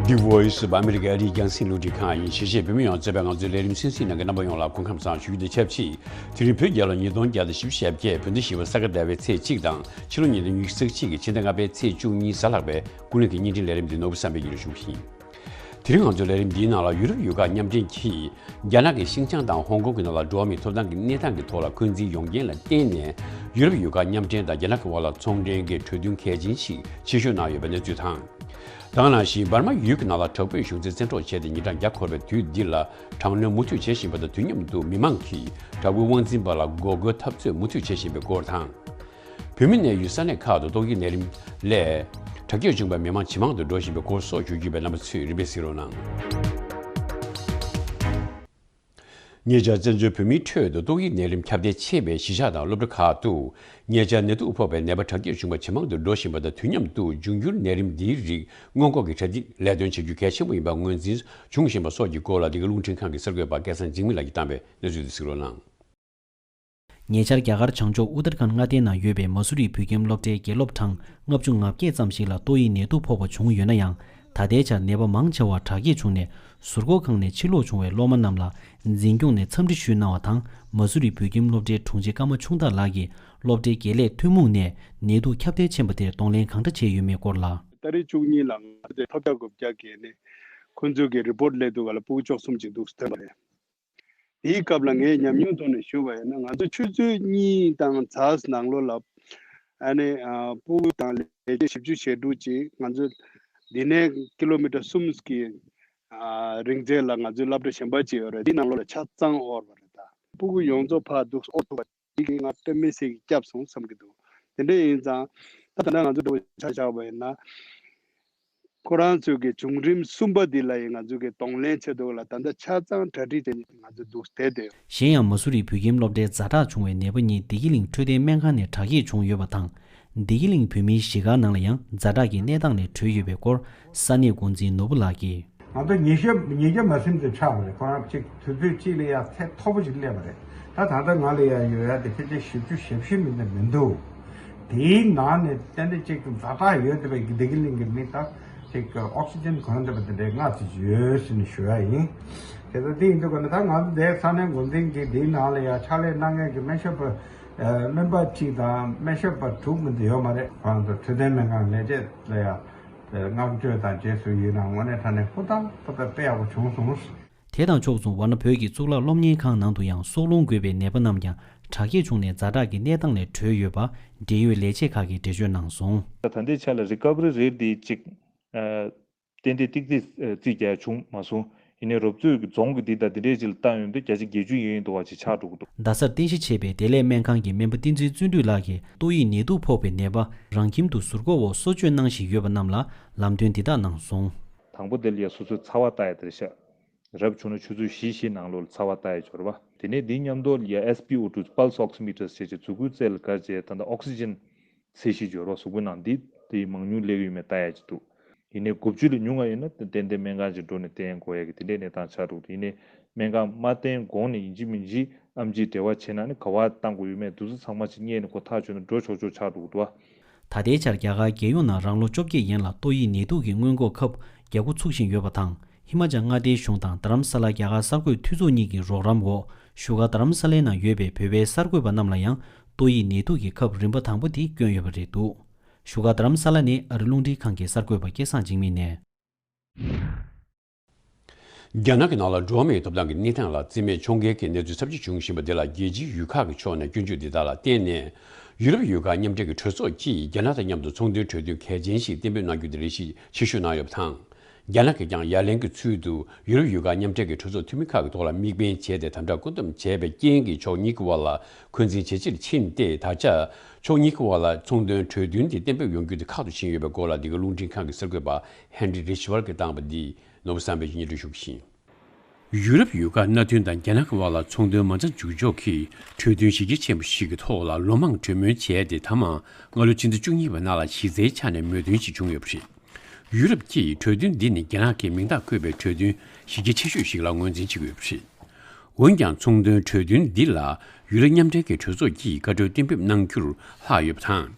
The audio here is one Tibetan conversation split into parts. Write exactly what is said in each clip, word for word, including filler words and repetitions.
The Voice of America ཨ་རིའི་རྒྱང་སྲིང་རླུང་འཕྲིན་ཁང་ཡིན། གཞིས་བྱེས་བོད་མི་ཡོངས་གཙོས་པའི་ང་ཚོའི་ལས་རིམ་གསན་གཟིགས་གནང་མཁན་རྣམ་པ་ཡོངས་ལ་སྐུ་ཁམས་བཟང་ཞུ་རྒྱུ་དང་ཆབས་ཅིག་དེ་རིང་བོད་རྒྱལ་ལོ་ཉིས་སྟོང་བརྒྱ་དང་བཞི་བཅུ་ཞེ་བརྒྱད། བོད་ཟླ་བཞི་པ་ས་ག་ཟླ་བའི་ཚེས་གཅིག་དང་ཕྱི་ལོ་ཉིས་སྟོང་ཉི་ཤུ་རྩ་གཅིག་གི་ཕྱི་ཟླ་ལྔ་པའི་ཚེས་བཅུ་གཉིས་གཟའ་ལྷག་པའི་ཀུན་གླེང་གི་བརྙན་འཕྲིན་ལས་རིམ་འདི་ནོར་བུ་བསམ་འཕེལ་གྱིས་སྒྲོག་ཞུ་གི་ཡིན། དེ་རིང་ང་ཚོའི་ལས་རིམ་འདིའི་ནང་ལ་ཡུ་རོབ་ཡུལ་ཁག་མཉམ་འབྲེལ་གྱིས་རྒྱ་ནག་གི་ཤིན་ཅང་དང་ཧོང་ཀོང་གི་ནང་ལ་འགྲོ་བ་མིའི་ཐོབ་ཐང་གི་གནས་སྟངས་ཀྱི་ཐོག་ལ་འཁོན་འཛིན་ཡོང་རྐྱེན་ལ་བརྟེན་ནས་ཡུ་རོབ་ཡུལ་ཁག་མཉམ་འབྲེལ་དང་རྒྱ་ནག་གི་དབར་ལ་ཚོང་འབྲེལ་གྱི་གྲོས་མཐུན་གལ་ཆེན་ཞིག་ཕྱིར་བཤོལ་གནང་ཡོད་པའི་གནས་ཚུལ་དང་། ད་ག་ནང་བཞིན་འབར་མ་ཡུལ་གྱི་ནང་ལ་དྲག་པོའི་གཞུང་འཛིན་བཙན་འཕྲོག་བྱས་ཏེ་ཉིན་གྲངས་བརྒྱ་འཁོར་བའི་དུས་འདི་ལ་དྲག་གནོན་མུ་མཐུད་བྱེད་བཞིན་པ་དང་དུས་མཉམ་དུ་མི་མང་གིས་དྲག་པོའི་དབང་འཛིན་པ་ལ་མགོ་སྐོར་འཐབ་རྩོད་མུ་མཐུད་བྱེད་བཞིན་པའི་སྐོར་དང་། བོད་མི་གནས་ཡུལ་ས་གནས་ཁག་ཏུ་ཏོག་དབྱིབས་ནད་རིམས་ལས་དྲག་སྐྱེད་བྱུང་བའི་མི་མང་ཇེ་མང་དུ་འགྲོ་བཞིན་པའི་སྐོར་སོགས་ཞུ་རྒྱུ་ཡོད་པས་རྣམ་པ་ཚོས་རིམ་པས་གཟིགས་རོགས་གནང་། ཉེ་ཆར་བཙན་བྱོལ་བོད་མིའི་ཁྲོད་དུ་ཏོག་དབྱིབས་ནད་རིམས་ཁྱབ་གདལ་ཆེ་བའི་གཞིས་ཆགས་དང་སློབ་གྲྭ་ཁག་ཏུ་ཉེ་ཆར་ནད་དུག་ཕོག་པའི་ནད་པ་དྲག་སྐྱེད་བྱུང་བ་ཇེ་མང་དུ་འགྲོ་བཞིན་པ་དང་དུས་མཉམ་དུ་འབྱུང་འགྱུར་ནད་རིམས་འདིའི་རིགས་སྔོན་འགོག་གི་གྲ་སྒྲིག་ལས་དོན་བྱ་རྒྱུ་གལ་ཆེན་པོ་ཡིན་པ་ངོས་འཛིན་བྱུང་བཞིན་པ་སོགས་ཀྱི་སྐོར་ལ་འདི་ག་རླུང་འཕྲིན་ཁང་གི་གསར་འགོད་པ་སྐལ་བཟང་འཇིགས་མེད་ལགས་ཀྱིས་བཏང་བའི་གནས་ཚུལ་དེ་གཟིགས་རོགས་གནང་། ཉེ་ཆར་རྒྱ་གར་བྱང་ཕྱོགས་ཨུ་ཏར་ཁཱན་མངའ་སྡེའི་ནང་ཡོད་པའི་མ་སུ་རི་བོད་ཁྱིམ་སློབ་གྲྭའི་དགེ་སློབ་གྲངས་ལྔ་བཅུ་ང་བརྒྱད་ཙམ་ཞིག་ལ་ཏོག་དབྱིབས་ནད་དུག་ཕོག་པ་བྱུང་ཡོད་ན་ཡང་། ད་ལྟའི་ཆར་ནད་པ་མང་ཆེ་བ་དྲག་སྐྱེད་བྱུང་ནས་ཟུར་འཁོར་ཁང་ནས་ཕྱིར་ལོག་བྱུང་བའི་སློབ་མ་རྣམས་ལ་འཛིན་སྐྱོང་ནས་འཚམས་འདྲི་ཞུས་གནང་བ་དང་། མ་སུ་རི་བོད་ཁྱིམ་སློབ་གྲྭའི་དྲུང་ཆེ་ཀརྨ་ཆུང་བདག་ལགས་ཀྱིས་སློབ་གྲྭའི་དགེ་ལས་ཐུན་མོང་ནས་ནད་དུག་ཁྱབ་གདལ་ཕྱིན་པ་དེར་གདོང་ལེན་གང་འདྲ་བྱས་ཡོད་མེད་སྐོར་ལ། ཏ་རིག་བཅུ་གཉིས་ལ་ང་ཚོས་ཐོལ་རྒྱག་སྒོ་རྒྱག་གི་ནས་ཁོང་ཚོས་ཀྱི་རི་པོར་ཊི་སླེབས་འདུག་ག་ལ་སྤུ་གུ་བཅུ་གསུམ་ཅིག་འདུག་ཐོན་པ་རེད། དེའི་སྐབས་ལ་ངས་ཉམས་མྱོང་ཐོག་ནས་ཞུ་བ་ཡིན་ན། ང་ཚོ་ཆུ་ཚོད་གཉིས་དང་ཚ་ནང་ལོགས་ལ་ཨ་ནི་ཨ་སྤུ་གུ་དང་ལས་བྱེད་བཞི་བཅུ་ཞེ་དྲུག་ཅིག་ང་ཚོ་འདི་ནས་ཀི་ལོ་མི་ཊར་གསུམ་གྱི་ཨ་རིང་ཚད་ལ་ང་ཚོའི་སློབ་གྲྭ་གཞན་པ་ཅིག་ཡོད་རེད། འདི་ནང་ལོགས་ལ་ཆ་ཚང་དབོར་བ་རེད། ད་སྤུ་གུ་ཡོངས་རྫོགས་ཕར་འདུག་དབོར་ཐུབ་པ་འདི་གིས་ང་དཔེ་མི་སྲིད་ཀྱི་སྐྱབས་སོང་བསམ་གྱི་འདུག་དེ་འདྲ་ཡིན་ཙང་ད་ད་ལྟ་ང་ཚོ་འགྲོ་བའི་ཆ་བཞག་པ་ཡིན་ན། ཁོ་རང་ཚོས་ཀྱི་བྱུང་རིམ་གསུམ་པ་འདི་ལ་ཡང་ང་ཚོས་ཀྱི་གདོང་ལེན་བྱེད་འདུག་ལ། ད་ལྟ་ཆ་ཚང་གྲ་སྒྲིག་བྱས་ནས་ང་ཚོ་འདུག་བསྡད་དེ། གཞན་ཡང་མ་སུ་རི་བོད་ཁྱིམ་སློབ་གྲྭའི་ཛ་དྲག་བྱུང་བའི་ནད་པ་གཉིས་བདེ་སྐྱིད་གླིང་འཕྲོད་བསྟེན་སྨན་ཁང་ནས་དྲག་སྐྱེད་བྱུང་ཡོད་པ་དང་། བདེ་སྐྱིད་གླིང་བོད་མིའི་གཞིས་སྒར་ནང་ལ་ཡང་ཛ་དྲག་གི་གནས་སྟངས་ལས་གྲོལ་ཡོད་པའི་སྐོར་ས་གནས་འགོ་འཛིན་ནོར་བུ་ལགས་ཀྱིས། ང་ཚོ་ཉིན་ཤས་ཉིན་ཤས་མ་ཟིན་དུ་ཆགས་པ་རེད། ཁོ་རང་གཅིག་དུས་ཚོད་གཅིག་ལ་ཡང་ཚད་མཐོ་པོ་ཞིག་སླེབས་པ་རེད། ད་ད་ལྟ་ང་ལ་ཡང་ཡོད་ཡ་དེ་ཕལ་ཆེར་བཞི་བཅུ་ཞེ་བཞི་མིན་ན་མི་འདུག་དེའི་ནང་ནས་ཏན་ཏན་གཅིག་ཛ་དྲག་ཡོད་བསྡད་པའི་བདེ་སྐྱིད་གླིང་གི་མི་དང་གཅིག་ཨོག་སི་ཇན་གོན་བསྡད་པ་དེ་འདྲའི་ལྔ་ཙམ་ཡོད་ཟེར་ནས་ཞུ་ཡ་ཡིན། དེ་ཚོ་དེ་ཡིན་དུས་ཀ་ནི་ད་ང་ཚོ་འདིའི་ས་གནས་འགོ་འཛིན་གྱིས་འདིའི་ནང་ལ་ཡང་ཕྱག་ལས་གནང་མཁན་གྱི་སྨན་ཞབས་པ་སྨན་པ་གཅིག་དང་སྨན་ཞབས་པ་དྲུག་མིན་དུ་ཡོད་མ་རེད། ཁོ་རང་ཚོ་འཕྲོད་བསྟེན་སྨན་ཁང་ལས་བྱེད་ལ་ཡང་བསྔགས་བརྗོད་དང་རྗེས་སུ་ཡི་རང་དངོས་གནས་དྲང་གནས་ཧུར་ཐག་ཧུར་ཐག་དཔེ་ཡག་པོ་བྱུང་སོང་། དེ་དང་ཕྱོགས་མཚུངས་ཝཱ་ཎ་བོད་ཀྱི་གཙུག་ལག་སློབ་གཉེར་ཁང་ནང་དུ་ཡང་སྲོག་རླུང་རྒོད་པའི་ནད་པ་རྣམས་ཀྱང་དྲག་སྐྱེད་བྱུང་ནས་ཛ་དྲག་གི་གནས་སྟངས་ལས་གྲོལ་ཡོད་པ་འབྲེལ་ཡོད་ལས་བྱེད་ཁག་གིས་འགྲེལ་བརྗོད་གནང་སོང་། ད་ལྟའི་ཆ་ལ་རི་ཀ་བ་རི་རེ་ཊི་འདི་གཅིག་ཨ་ཏན་ཏན་ཏིག་ཏིག་རྩིས་རྒྱག་ཡ་བྱུང་མ་སོང་། ཡིན་ནའི་རོབ་ཙོག་གི་རྫོང་གི་འདི་དང་འདི་འདྲའི་ཅིག་ལ་བལྟ་ཡོང་དུས་བརྒྱ་ཆ་བརྒྱད་ཅུ་ཡན་ཡིན་འདུག་བ་ཅིག་ཆགས་འགྲོ་གི་འདུག་རྡ་སར་རྟེན་གཞི་བྱས་པའི་བདེ་ལེགས་སྨན་ཁང་གི་སྨན་པ་བསྟན་འཛིན་བརྩོན་འགྲུས་ལགས་ཀྱིས་ཏོག་དབྱིབས་ནད་དུག་ཕོག་པའི་ནད་པ་རང་ཁྱིམ་དུ་ཟུར་འཁོར་འོག་གསོ་བཅོས་གནང་བཞིན་ཡོད་པ་རྣམས་ལ་ལམ་སྟོན་འདི་དག་གནང་སོང་། དང་པོ་དེ་ལ་ཡ་སོ་སོའི་ཚ་བ་ལྟ་ཡ་དེ་རེད་ཤག་རབ་བྱུང་ན་ཆུ་ཚོད་བཞི་བཞི་ནང་ལོགས་ལ་ཚ་བ་ལྟ་ཡ་འབྱོར་བ། དེ་ནས་འདིའི་མཉམ་དུ་ལ་ཡ་ཨེས་པི་ཨོ་ཊུ་pulse oximeters་བྱས་བྱས་མཛུབ་གུའི་རྩེ་ལ་བཀར་བྱས་ད་ལྟ་ཨོག་སི་ཇན་ཚད་གཞི་འབྱོར་བ་གཟུགས་པོའི་ནང་འདི་དེ་མང་ཉུང་སླེབས་ཡོད་མེད་ལྟ་ཡ་ཅིག་འདུག་ཡིན་ནའི་དགུ་བཅུ་ལས་ཉུང་བ་ཡིན་ན་ཏན་ཏན་སྨན་ཁང་ཅིག་འགྲོ་ནས་བསྟེན་དགོས་ཡ་གི་དེ་འདྲའི་གནས་སྟངས་ཆགས་འདུག་ཡིན་ནའི་སྨན་ཁང་མ་བསྟེན་གོང་ནས་ཡིན་གཅིག་མིན་གཅིག་ཨེམ་ཆིས་འབྲེལ་བ་བྱས་ན་ནི་ག་བ་བཏང་དགོས་ཡོད་མེད་དུས་ཚོད་ཚང་མ་ཅིག་རྙེད་ནས་ཁོ་ཐག་ཆོད་ནས་འགྲོ་ཆོག་ཆོག་ཆགས་འདུག་འདུག་བ། ད་ལྟའི་ཆར་རྒྱ་གར་རྒྱལ་ཡོངས་ནང་རང་ལོ་བཅོ་བརྒྱད་ཡན་ལ་ཏོག་དབྱིབས་ནད་དུག་གི་སྔོན་འགོག་ཁབ་རྒྱག་འགོ་ཚུགས་བཞིན་ཡོད་པ་དང་། ཧི་མ་ཅལ་མངའ་སྡེའི་གཞུང་དང་རྡ་རམ་ས་ལ་རྒྱ་གར་གསར་འགོད་འཐུས་ཚོགས་གཉིས་ཀྱི་རོགས་རམ་འོག་བཞུགས་སྒར་རྡ་རམ་ས་ལའི་ནང་ཡོད་པའི་བོད་པའི་གསར་འགོད་པ་རྣམས་ལ་ཡང་ཏོག་དབྱིབས་ནད་དུག་གི་ཁབ་རིམ་པ་དང་པོ་དེ་བསྐྱོན་ཡོད་པ་རེད་འདུག་བཞུགས་སྒར་རྡ་རམ་ས་ལ་ནས་ཨ་རི་རླུང་འཕྲིན་ཁང་གི་གསར་འགོད་པ་སྐལ་བཟང་འཇིགས་མེད་ནས། རྒྱ་ནག་གི་ནང་ལ་འགྲོ་བ་མིའི་ཐོབ་ཐང་གི་གནས་སྟངས་ལ་རྩིས་མེད་ཕྱོགས་འགལ་གྱི་གནས་ཚུལ་ཚབས་ཆེ་འབྱུང་བཞིན་པ་འདི་ལ་རྒྱལ་སྤྱིའི་ཡུལ་ཁག་གི་ཕྱོགས་ནས་སྐྱོན་བརྗོད་འདི་དག་ལ་བརྟེན་ནས་ཡུ་རོབ་ཡུལ་ཁག་མཉམ་འབྲེལ་གྱི་གྲོས་ཚོགས་ཀྱིས་རྒྱ་ནག་དང་མཉམ་དུ་ཚོང་དོན་གྲོས་མཐུན་གལ་ཆེན་ཞིག་གཏན་འབེབས་གནང་རྒྱུ་དེ་རེ་ཞིག་ཕྱིར་བཤོལ་གནང་ཡོད་པ་དང་། རྒྱ་ནག་གིས་ཀྱང་ཡ་ལན་གྱི་ཚུལ་དུ་ཡུ་རོབ་ཡུལ་ཁག་མཉམ་འབྲེལ་གྱི་གྲོས་ཚོགས་འཐུས་མི་ཁག་གི་ཐོག་ལ་དམིགས་འབེན་བྱས་ཏེ་དམ་དྲག་བཀོད་འདོམས་བྱས་པའི་རྐྱེན་གྱིས་ཕྱོགས་གཉིས་ཀྱི་དབར་ལ་འཁོན་འཛིན་ཇེ་ཆེར་ཕྱིན་ཏེ། ད་ཆ་ཕྱོགས་གཉིས་ཀྱི་དབར་ལ་ཚོང་དོན་གྲོས་མཐུན་དེ་གཏན་འབེབས་ཡོང་རྒྱུ་དེ་ཁག་ཏུ་ཕྱིན་ཡོད་པའི་སྐོར་ལ་འདི་ག་རླུང་འཕྲིན་ཁང་གི་གསར་འགོད་པ་ཧན་རི་རིཆ་ཝར་གྱིས་བཏང་བ་འདི་ནོར་བུ་བསམ་འཕེལ་གྱིས་སྙན་སྒྲོན་ཞུ་གི་ཡིན། ཡུ་རོབ་ཡུལ་ཁག་མནའ་མཐུན་དང་རྒྱ་ནག་གི་དབར་ལ་ཚོང་དོན་མ་རྩ་འཇུག་ཕྱོགས་ཀྱི་གྲོས་མཐུན་གཞི་རྒྱ་ཆེན་པོ་ཞིག་གི་ཐོག་ལ་ལོ་མང་གྲོས་མོལ་བྱས་ཏེ་མཐའ་མ་སྔ་ལོ་ཕྱི་ཟླ་བཅུ་གཉིས་པའི་ནང་ལ་གཞི་རྩའི་ཆ་ནས་མོས་མཐུན་ཞིག་བྱུང་ཡོད་པ་རེད། ཡུ་རོབ་ཀྱིས་གྲོས་མཐུན་འདི་ནི་རྒྱ་ནག་གིས་མིང་རྟགས་བཀོད་པའི་གྲོས་མཐུན་གཞི་རྒྱ་ཆེ་ཤོས་ཤིག་ལ་ངོས་འཛིན་བྱེད་ཀྱི་ཡོད་པ་རེད། འོན་ཀྱང་ཚོང་དོན་གྲོས་མཐུན་འདི་ལ་ཡུ་རོབ་མཉམ་འབྲེལ་གྱི་གྲོས་ཚོགས་ཀྱིས་བཀའ་འཁྲོལ་གཏན་འབེབས་གནང་རྒྱུར་ལྷག་ཡོད་པ་དང་།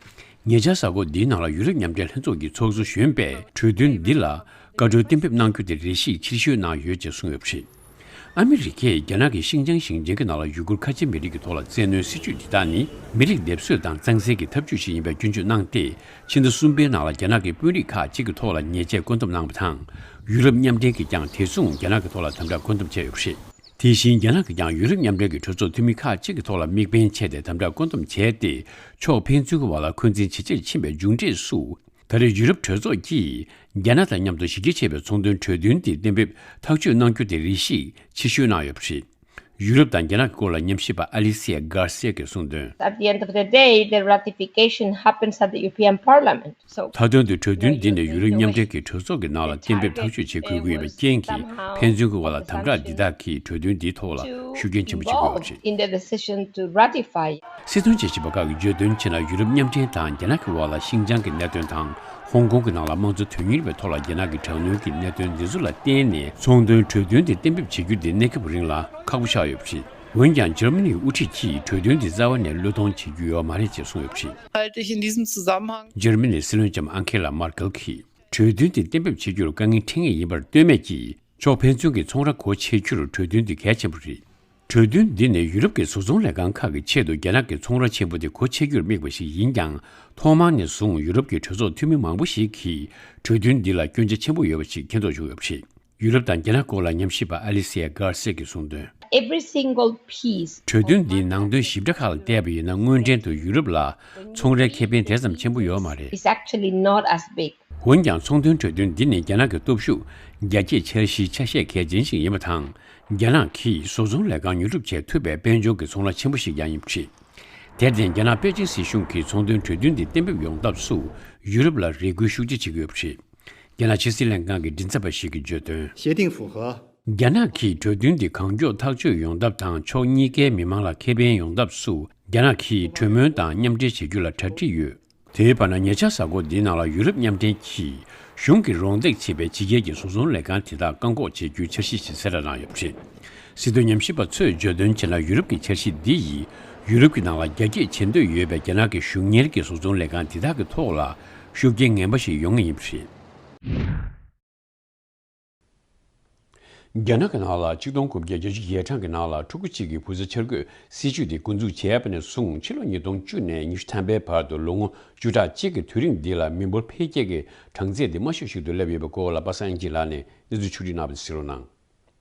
ཉེ་ཆར་གཟའ་འཁོར་འདིའི་ནང་ལ་ཡུ་རོབ་མཉམ་འབྲེལ་ལྷན་ཚོགས་ཀྱི་ཚོགས་གཙོ་གཞོན་པས་གྲོས་མཐུན་འདི་ལ་ བཀའ་འཁྲོལ་གཏན་འབེབས་གནང་རྒྱུ་དེ་རེ་ཞིག་ཕྱིར་བཤོལ་གནང་ཡོད་ཅེས་གསུངས་ཡོད་པ་རེད། ཨ་མི་རི་ཀས་རྒྱ་ནག་གི་ཤིན་ཅང་ཞིང་ཆེན་གྱི་ནང་ལ་ཡུ་གུར་ཁ་ཆེ་མི་རིགས་ཀྱི་ཐོག་ལ་བཙན་གནོན་སྲིད་ཇུས་འདི་དག་ནི་མི་རིགས་སྡེབ་གསོད་དང་གཙང་སེལ་གྱི་ཐབས་ཇུས་ཤིག་ཡིན་པའི་སྐྱོན་བརྗོད་གནང་སྟེ། ཕྱི་ཟླ་གསུམ་པའི་ནང་ལ་རྒྱ་ནག་གི་དཔོན་རིགས་ཁག་ཅིག་གི་ཐོག་ལ་ཉེས་ཆད་བཀོད་འདོམས་གནང་བ་དང་། ཡུ་རོབ་མཉམ་འབྲེལ་གྱིས་ཀྱང་དེ་མཚུངས་རྒྱ་ནག་གི་ཐོག་ལ་དམ་དྲག་བཀོད་འདོམས་བྱས་ཡོད་པ་རེད། དེ་བཞིན་རྒྱ་ནག་གིས་ཀྱང་ཡུ་རོབ་མཉམ་འབྲེལ་གྱི་གྲོས་ཚོགས་འཐུས་མི་ཁག་ཅིག་གི་ཐོག་ལ་དམིགས་འབེན་བྱས་ཏེ་དམ་དྲག་བཀོད་འདོམས་བྱས་ཏེ། ཕྱོགས་ཕན་ཚུན་གྱི་བར་ལ་འཁོན་འཛིན་ཇེ་ཆེར་ཕྱིན་པའི་མཇུག་འབྲས་སུ། ད་རེས་ཡུ་རོབ་གྲོས་ཚོགས་ཀྱིས་རྒྱ་ནག་དང་མཉམ་དུ་གཞི་རྒྱ་ཆེ་བའི་ཚོང་དོན་གྲོས་མཐུན་དེ་གཏན་འབེབས་ཐག་གཅོད་གནང་རྒྱུ་དེ་རེ་ཞིག་ཕྱིར་བཤོལ་གནང་ཡོད་པ་རེད། ཡུ་རོབ་དང་རྒྱ་ནག་གི་སྐོར་ལ་ཉམས་ཞིབ་པ་ཨ་ལི་སི་ཡ་གྷར་སི་ཡ་གིས་གསུངས་དོན། At the end of the day, the ratification happens at the European Parliament. So མཐའ་དོན་དུ་གྲོས་མཐུན་འདི་ནི་ཡུ་རོབ་མཉམ་འབྲེལ་གྱི་གྲོས་ཚོགས་ཀྱི་ནང་ལ་གཏན་འབེབས་ཐག་གཅོད་བྱེད་དགོས་ཀྱི་ཡོད་པའི་རྐྱེན་གྱིས། ཕན་ཚུན་གྱི་བར་ལ་དམ་དྲག་འདི་དག་གིས་གྲོས་མཐུན་འདིའི་ཐོག་ལ་ཤུགས་རྐྱེན་ཆེན་པོ་བྱེད་ཀྱི་ཡོད་པ་རེད། In the decision to ratify. སྲིད་དོན་དཔྱད་ཞིབ་པ་ཁག་གིས་བརྗོད་དོན་བྱས་ན། ཡུ་རོབ་མཉམ་འབྲེལ་དང་རྒྱ་ནག་གི་བར་ལ་ཤིན་ཅང་གི་གནད་དོན་དང་། ཧོང་ཀོང་གི་ནང་ལ་དམངས་གཙོ་དོན་གཉེར་བའི་ཐོག་ལ་རྒྱ་ནག་གི་དྲག་གནོན་གྱི་གནད་དོན་འདི་ཚོ་ལ་བརྟེན་ནས། ཚོང་དོན་གྲོས་མཐུན་དེ་གཏན་འབེབས་བྱེད་རྒྱུ་དེ་གནས་སྐབས་རིང་ལ་ཁག་པོ་ཆགས་ཡོད་པ་རེད། འོན་ཀྱང་འཇར་མ་ནིའི་དབུ་ཁྲིད་ཀྱིས་གྲོས་མཐུན་འདི་རྩ་བ་ནས་བློས་གཏོང་བྱེད་རྒྱུ་ཡོད་མ་རེད་ཅེས་གསུངས་ཡོད་པ་རེད། Halte ich in diesem Zusammenhang འཇར་མ་ནིའི་སྲིད་བློན་ལྕམ་ཨང་ཁེ་ལ་མར་ཀེལ་གྱིས། གྲོས་མཐུན་དེ་གཏན་འབེབས་བྱེད་རྒྱུར་དཀའ་ངལ་འཕྲད་ངེས་ཡིན་པར་ལྟོས་མེད་ཀྱིས། ཕྱོགས་ཕན་ཚུན་གྱི་ཚོང་ར་སྒོ་ཕྱེ་རྒྱུར་གྲོས་མཐུན་འདི་གལ་ཆེན་པོ་རེད། གྲོས་མཐུན་འདི་ནི་ཡུ་རོབ་ཀྱི་བཟོ་ཚོང་ལས་ཁང་ཁག་གི་ཆེད་དུ་རྒྱ་ནག་གི་ཚོང་ར་ཆེན་པོ་དེ་སྒོ་ཕྱེ་རྒྱུར་དམིགས་པ་ཞིག་ཡིན་ཀྱང་། ཐོག་མར་ནས་བཟུང་ཡུ་རོབ་ཀྱི་གྲོས་ཚོགས་འཐུས་མི་མང་པོ་ཞིག་གིས་གྲོས་མཐུན་འདི་ལ་སྐྱོན་ཆ་ཆེན་པོ་ཡོད་པ་ཞིག་མཁྱེན་རྟོགས་བྱུང་ཡོད་པ་རེད། ཡུ་རོབ་དང་རྒྱ་ནག་སྐོར་ལ་ཉམས་ཞིབ་པ་ཨ་ལི་སི་ཡ་གྷར་སི་ཡ་གིས་གསུངས་དོན། Every single piece གྲོས་མཐུན་འདིའི་ནང་དོན་ཞིབ་ཕྲ་ཁག་ལ་བལྟས་པ་ཡིན་ན། དངོས་འབྲེལ་དུ་ཡུ་རོབ་ལ་ཚོང་རའི་ཁེ་ཕན་དེ་ཙམ་ཆེན་པོ་ཡོད་མ་རེད། Is actually not as big. འོན་ཀྱང་། ཚོང་དོན་གྲོས་མཐུན་འདི་ནི་རྒྱ་ནག་གི་སྟོབས་ཤུགས་རྒྱ་སྐྱེད་འཆར་གཞིའི་ཆ་ཤས་གལ་ཆེན་ཞིག་ཡིན་པ་དང་། རྒྱ་ནག་གིས་བཟོ་ཚོང་ལས་ཁང་ཉོ་སྒྲུབ་བྱེད་ཐུབ་པའི་དཔལ་འབྱོར་གྱི་ཚོང་ར་ཆེན་པོ་ཞིག་ཀྱང་ཡིན་པ་རེད། དེར་བརྟེན། རྒྱ་ནག་པེ་ཅིང་སྲིད་གཞུང་གིས་ཚོང་དོན་གྲོས་མཐུན་འདི་གཏན་འབེབས་ཡོང་ཐབས་སུ་ཡུ་རོབ་ལ་རེ་སྐུལ་ཤུགས་ཆེ་བྱེད་ཀྱི་ཡོད་པ་རེད། རྒྱ་ནག་ཕྱི་སྲིད་ལྷན་ཁང་གི་མགྲིན་ཚབ་པ་ཞིག་གིས་བརྗོད་དོན། 协定符合 རྒྱ་ནག་གིས་གྲོས་མཐུན་འདི་གང་མགྱོགས་ཐག་གཅོད་ཡོང་ཐབས་དང་། ཕྱོགས་གཉིས་ཀའི་མི་མང་ལ་ཁེ་ཕན་ཡོང་ཐབས་སུ། རྒྱ་ནག་གིས་གྲོས་མོལ་དང་མཉམ་འབྲེལ་བྱེད་རྒྱུ་ལ་གྲ་སྒྲིག་ཡོད། དེའི་བར་ན། ཉེ་ཆར་གཟའ་འཁོར་འདིའི་ནང་ལ་ཡུ་རོབ་མཉམ་འབྲེལ་གྱིས་གཞུང་གིས་རོགས་འདེགས་བྱེད་པའི་ཕྱི་རྒྱལ་གྱི་བཟོ་ཚོང་ལས་ཁང་དེ་དག་བཀག་འགོག་བྱེད་རྒྱུའི་འཆར་གཞི་ཞིག་གསལ་བསྒྲགས་གནང་ཡོད་པ་རེད། སྲིད་དོན་ཉམས་ཞིབ་པ་ཚོས་བརྗོད་དོན་བྱས་ན། ཡུ་རོབ་ཀྱི་འཆར་གཞི་འདི་ཡིས་ཡུ་རོབ་ཀྱི་ནང་ལ་རྒྱ་སྐྱེད་བྱེད་འདོད་ཡོད་པའི་རྒྱ་ནག་གི་གཞུང་གཉེར་གྱི་བཟོ་ཚོང་ལས་ཁང་དེ་དག་གི་ཐོག་ལ་ཤུགས་རྐྱེན་ངན་པ་ཞིག་ཡོང་ངེས་ཡིན་པ་རེད། རྒྱ་ནག་གི་ནང་ལ་ཆིག་སྟོང་དགུ་བརྒྱ་བརྒྱད་ཅུ་གྱ་གྲངས་ཀྱི་ནང་ལ་ཕྲུ་གུ་གཅིག་གི་བུ་ཚ་འཆར་འགོད་སྲིད་ཇུས་དེ་འགོ་འཛུགས་བྱས་པ་ནས་བཟུང་། ཕྱི་ལོ་ཉིས་སྟོང་བཅུ་ནས་ཉི་ཤུ་ཐམ་པའི་བར་དུ་ལོ་ངོ་བཅུ་ཕྲག་གཅིག་གི་དུས་རིང་འདི་ལ་མི་འབོར་འཕེལ་རྒྱས་ཀྱི་གྲངས་ཚད་དེ་དམའ་ཤོས་ཤིག་ཏུ་སླེབས་ཡོད་པའི་སྐོར་ལ་པ་སངས་སྐྱིད་ལགས་ནས་གནས་ཚུལ་ཕྱོགས་སྒྲིག་གནང་བ་དེ་གསན་རོགས་གནང་།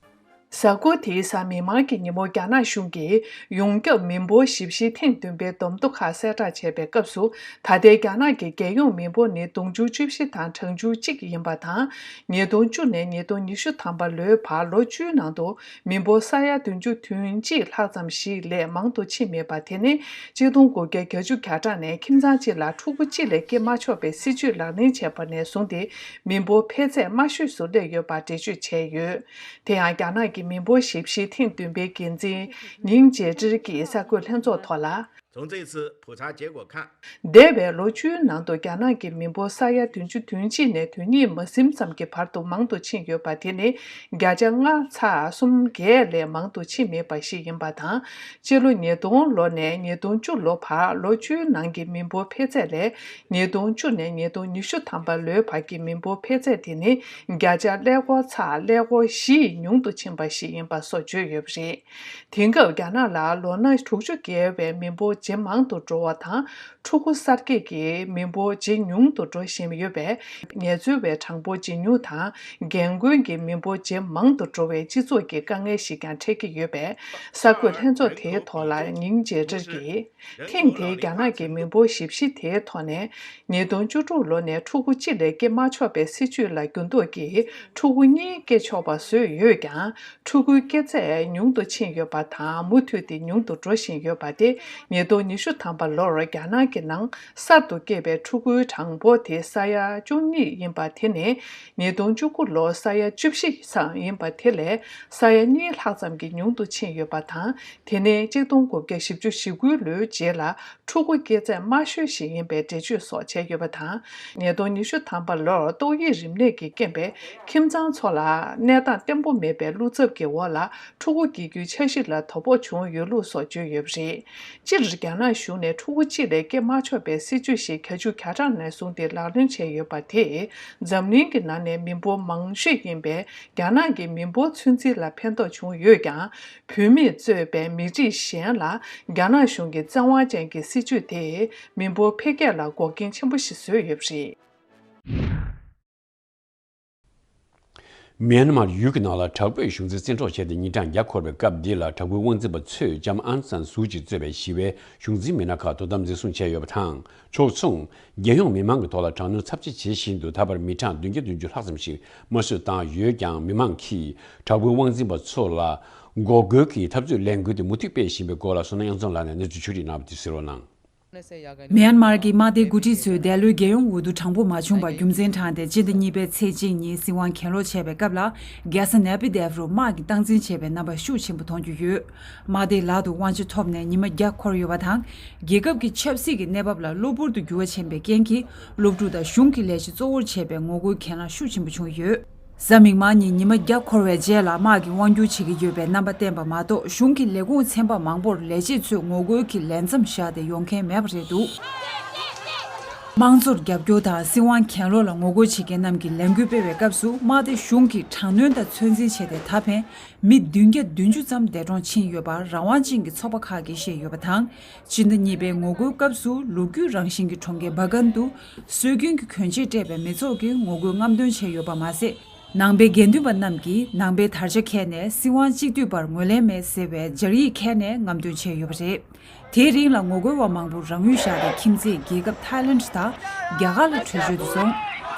གཟའ་འཁོར་དེའི་གཟའ་མིག་དམར་གྱི་ཉིན་མོ་རྒྱ་ནག་གཞུང་གིས་ཡོངས་ཁྱབ་མི་འབོར་ཞིབ་བཤེར་ཐེངས་བདུན་པའི་བསྡོམས་ཐོ་ཁག་གསལ་བསྒྲགས་བྱས་པའི་སྐབས་སུ། ད་ལྟའི་རྒྱ་ནག་གི་རྒྱལ་ཡོངས་མི་འབོར་ནི་དུང་ཕྱུར་བཅུ་བཞི་དང་གྲངས་ཆུང་གཅིག་ཡིན་པ་དང་། ཉིས་སྟོང་བཅུ་ནས་ཉིས་སྟོང་ཉི་ཤུ་ཐམ་པ་ལོའི་བར་ལོ་བཅུའི་ནང་དུ་མི་འབོར་ས་ཡ་བདུན་ཅུ་དོན་གཅིག་ལྷག་ཙམ་ཞིག་ལས་མང་དུ་ཕྱིན་མེད་པ་དེ་ནི་གཅིག་སྟོང་དགུ་བརྒྱ་གྱ་གྲངས་ནས་ཁྱིམ་ཚང་གཅིག་ལ་ཕྲུ་གུ་གཅིག་ལས་སྐྱེ་མ་ཆོག་པའི་སྲིད་ཇུས་ལག་ལེན་བྱས་པ་ནས་བཟུང་སྟེ་མི་འབོར་འཕེལ་ཚད་དམའ་ཤོས་སུ་སླེབས་ཡོད་པ་འགྲེལ་བརྗོད་བྱས་ཡོད། དེ་ཡང་རྒྱ་ནག་གི་མི་འབོར་ཞིབ་བཤེར་ཐེངས་བདུན་པའི་འགན་འཛིན་ཉིང་ཅེ་ཀྲི་གྱིས་གསར་འགོད་ལྷན་ཚོགས་ཐོག་ལ། 从这一次普查结果看， འདས་པའི་ལོ་བཅུའི་ནང་དུ་རྒྱ་ནག་གི་མི་འབོར་ས་ཡ་བདུན་ཅུ་དོན་གཅིག་ནས་དོན་གཉིས་མ་ཟིན་ཙམ་གྱི་བར་དུ་མང་དུ་ཕྱིན་ཡོད་པ་དེ་ནི་བརྒྱ་ཆ་ལྔ་ཚེག་གསུམ་བརྒྱད་ལས་མང་དུ་ཕྱིན་མེད་པ་ཞིག་ཡིན་པ་དང་། སྤྱི་ལོ་ཉིས་སྟོང་ལོ་ནས་ཉིས་སྟོང་བཅུ་ལོ་བར་ལོ་བཅུའི་ནང་གི་མི་འབོར་འཕེལ་ཚད་ལས་ཉིས་སྟོང་བཅུ་ནས་ཉིས་སྟོང་ཉི་ཤུ་ཐམ་པ་ལོའི་བར་གྱི་མི་འབོར་འཕེལ་ཚད་དེ་ནི་བརྒྱ་ཆ་ཀླད་ཀོར་ཚེག་ཀླད་ཀོར་བཞི་ཉུང་དུ་ཕྱིན་པ་ཞིག་ཡིན་པ་སོགས་བརྗོད་ཡོད་པ་རེད། དེང་སྐབས་རྒྱ་ནག་ལ་ལོ་ན་དྲུག་ཅུ་བརྒལ་བའི་མི་འབོར་ཇེ་མང་དུ་འགྲོ་བ་དང་། ཕྲུ་གུ་གསར་སྐྱེས་ཀྱི་མི་འབོར་ཇེ་ཉུང་དུ་འགྲོ་བཞིན་ཡོད་པས། ངལ་རྩོལ་བའི་གྲངས་འབོར་ཇེ་ཉུང་དང་། རྒན་རྒོན་གྱི་མི་འབོར་ཇེ་མང་དུ་འགྲོ་བའི་སྤྱི་ཚོགས་ཀྱི་དཀའ་ངལ་ཞིག་ཀྱང་འཕྲད་ཀྱི་ཡོད་པས། གསར་འགོད་ལྷན་ཚོགས་དེའི་ཐོག་ལ་ཉིང་ཅེ་ཀྲི་གིས། ཐེངས་དེའི་རྒྱ་ནག་གི་མི་འབོར་ཞིབ་བཤེར་དེའི་ཐོག་ནས། ཉིས་སྟོང་བཅུ་དྲུག་ལོ་ནས་ཕྲུ་གུ་གཅིག་ལས་སྐྱེ་མ་ཆོག་པའི་སྲིད་ཇུས་ལ་འགྱུར་ལྡོག་གིས་ཕྲུ་གུ་གཉིས་སྐྱེ་ཆོག་པ་བཟོས་ཡོད་ཀྱང་། ཕྲུ་གུའི་སྐྱེ་ཚད་ཉུང་དུ་ཕྱིན་ཡོད་པ་དང་། མུ་མཐུད་དེ་ཉུང་དུ་འགྲོ་བཞིན་ཡོད་པ་དེ། ཉིས་སྟོང་ཉི་ཤུ་ཐམ་པ་ལོར་རྒྱ་ནག་གི་ནང་གསར་དུ་སྐྱེས་པའི་ཕྲུ་གུའི་གྲངས་འབོར་དེ་ས་ཡ་བཅུ་གཉིས་ཡིན་པ་དེ་ནི། ཉིས་སྟོང་བཅུ་དགུ་ལོར་ས་ཡ་བཅུ་བཞི་ཙམ་ཡིན་པ་དེ་ལས་ས་ཡ་གཉིས་ལྷག་ཙམ་གྱིས་ཉུང་དུ་ཕྱིན་ཡོད་པ་དང་། དེ་ནི་གཅིག་སྟོང་དགུ་བརྒྱ་བཞི་བཅུ་ཞེ་དགུའི་ལོའི་རྗེས་ལ་ཕྲུ་གུ་སྐྱེ་ཚད་དམའ་ཤོས་ཤིག་ཡིན་པའི་འགྲེལ་བརྗོད་སོགས་བྱས་ཡོད་པ་དང་། ཉིས་སྟོང་ཉི་ཤུ་ཐམ་པ་ལོར་ཏོག་དབྱིབས་རིམས་ནད་ཀྱི་རྐྱེན་པས་ཁྱིམ་ཚང་ཚོ་ལ་གནས་སྟངས་བརྟན་པོ་མེད་པའི་བློ་འཚབ་ཀྱི་འོག་ལ་ཕྲུ་གུ་སྐྱེ་རྒྱུའི་འཆར་གཞི་ལ་དོ་ཕོག་བྱུང་ཡོད་ལུགས་སོགས་བརྗོད་ཡོད་པ་རེད། སྤྱིར་ རྒྱ་ནག་གཞུང་ནས་ཕྲུ་གུ་གཅིག་ལས་སྐྱེ་མ་ཆོག་པའི་སྲིད་ཇུས་ཤིག་བརྒྱད་ཅུ་གྱ་གྲངས་ནས་བཟུང་སྟེ་ལག་ལེན་བྱས་ཡོད་པ་དེས། འཛམ་གླིང་གི་ནང་ནས་མི་འབོར་མང་ཤོས་ཡིན་པའི་རྒྱ་ནག་གི་མི་འབོར་ཚོད་འཛིན་ལ་ཕན་ཐོགས་བྱུང་ཡོད་ཀྱང་། བུད་མེད་གཙོས་པའི་མི་རིགས་གཞན་ལ་རྒྱ་ནག་གཞུང་གི་བཙན་དབང་ཅན་གྱི་སྲིད་ཇུས་དེས་མི་འབོར་འཕེལ་རྒྱས་ལ་འགོག་རྐྱེན་ཆེན་པོ་ཞིག་བཟོས་ཡོད་པ་རེད། མེན་མར་ཡུལ་གྱི་ནང་ལ་དྲག་པོའི་གཞུང་འཛིན་བཙན་འཕྲོག་བྱས་ཏེ་ཉིན་གྲངས་བརྒྱ་འཁོར་བའི་སྐབས་འདི་ལ། དྲག་པོའི་དབང་འཛིན་པ་ཚོས་ལྕམ་ཨང་སན་སུའུ་ཅི་གཙོས་པའི་ཞི་བའི་གཞུང་འཛིན་མི་སྣ་ཁག་དོ་དམ་འཛིན་བཟུང་བྱས་ཡོད་པ་དང་། ཕྱོགས་མཚུངས། རྒྱལ་ཡོངས་མི་མང་གི་ཐོག་ལ་དྲག་གནོན་ཚབས་ཆེ་བྱེད་བཞིན་དུ། ད་བར་མི་གྲངས་བདུན་བརྒྱ་བདུན་ཅུ་ལྷག་ཙམ་ཞིག་དམར་གསོད་བཏང་ཡོད་ཀྱང་། མི་མང་གིས་དྲག་པོའི་དབང་འཛིན་པ་ཚོ་ལ་འགོག་རྒོལ་གྱི་འཐབ་རྩོད་ལས་འགུལ་དེ་མུ་མཐུད་སྤེལ་བཞིན་པའི་སྐོར་ལ། བསོད་ནམས་དབྱངས་འཛོམས་ལགས་ནས་གནས་ཚུལ་ཕྱོགས་སྒྲིག་གནང་བ་དེ་གསན་རོགས་གནང་། མེན་མར་གྱི་དམག་སྡེའི་འགོ་ཁྲིད་ཚོས་འདས་ལོའི་རྒྱལ་ཡོངས་འོས་བསྡུ་དྲང་པོ་མ་བྱུང་བར་རྒྱུ་མཚན་དྲངས་ཏེ། སྤྱི་ཟླ་གཉིས་པའི་ཚེས་གཅིག་ཉིན་སྲིད་དབང་གྱེན་ལོག་བྱས་པའི་སྐབས་ལ། རྒྱལ་ས་ནེ་པི་དེབ་རུ་དམག་གིས་སྟངས་འཛིན་བྱས་པའི་རྣམ་པ་ཤུགས་ཆེན་པོ་མཐོང་རྒྱུ་ཡོད། དམག་སྡེའི་ལག་ཏུ་དབང་ཆ་ཐོབ་ནས་ཉི་མ་བརྒྱ་འཁོར་ཡོད་པ་དང་། རྒྱལ་ཁབ་ཀྱི་ཆབ་སྲིད་ཀྱི་གནས་བབ་ལ་གློ་བུར་དུ་འགྱུར་བ་ཕྱིན་པའི་རྐྱེན་གྱིས། སློབ་ཕྲུག་དང་གཞུང་གི་ལས་བྱེད་གཙོ་བོར་བྱས་པའི་ངོ་རྒོལ་གྱེན་ལངས་ཤུགས་ཆེན་པོ་བྱུང་ཡོད། གཟའ་མིག་དམར་ཉིན་ཉི་མ་བརྒྱ་འཁོར་བའི་རྗེས་ལ། དམག་གིས་དབང་སྒྱུར་བྱེད་ཀྱི་ཡོད་པའི་རྣམ་པ་བསྟན་པ་མ་གཏོགས། གཞུང་གི་ལས་ཁུངས་ཚན་པ་མང་པོར་ལས་བྱེད་ཚོས་ངོ་རྒོལ་གྱི་ལས་མཚམས་བཞག་སྟེ་ཡོང་མཁན་མེད་པ་རེད་འདུག། དམངས་གཙོར་རྒྱབ་སྐྱོར་དང་། སྲིད་དབང་གྱེན་ལོག་ལ་ངོ་རྒོལ་བྱེད་མཁན་རྣམས་ཀྱིས་ལས་འགུལ་སྤེལ་བའི་སྐབས་སུ། དམག་སྡེ་གཞུང་གིས་དྲག་གནོན་དང་ཚོད་འཛིན་བྱས་ཏེ། ད་ཕན་མི་བདུན་བརྒྱ་བདུན་ཅུ་ཙམ་འདས་གྲོངས་ཕྱིན་ཡོད་པར་རང་དབང་ཅན་གྱི་ཚོགས་པ་ཁག་གིས་བཤད་ཡོད་པ་དང་། སྤྱི་ཟླ་གཉིས་པའི་ངོ་རྒོལ་སྐབས་སུ། ལོ་རྒྱུས་རང་བཞིན་གྱི་གྲོང་ཁྱེར་སྦ་གན་དུ། སྲོལ་རྒྱུན་གྱི་གྱོན་ཆས་སྤྲས་པའི་མི་ཚོགས་ཀྱིས་ངོ་རྒོལ་རྔམ་སྟོན་བྱས་ཡོད་པ་མ་ཟད། ནང་པའི་དགེ་འདུན་པ་རྣམས་ཀྱིས་ནང་པའི་དར་ཆ་འཁྱེར་ནས། སྲིད་དབང་གཅིག་སྡུད་པར་ངོས་ལེན་མེད་ཟེར་བའི་སྦྱར་ཡིག་འཁྱེར་ནས་རྔམ་སྟོན་བྱས་ཡོད་པ་རེད། དེའི་རིང་ལ་ངོ་རྒོལ་བ་མང་པོར་རང་ཡུལ་བཞག་སྟེ། ཁྱིམ་མཚེས་རྒྱལ་ཁབ་ཐའི་ལེན་དང་རྒྱ་གར་ལ་བྲོས་བྱོལ་དུ་སོང་།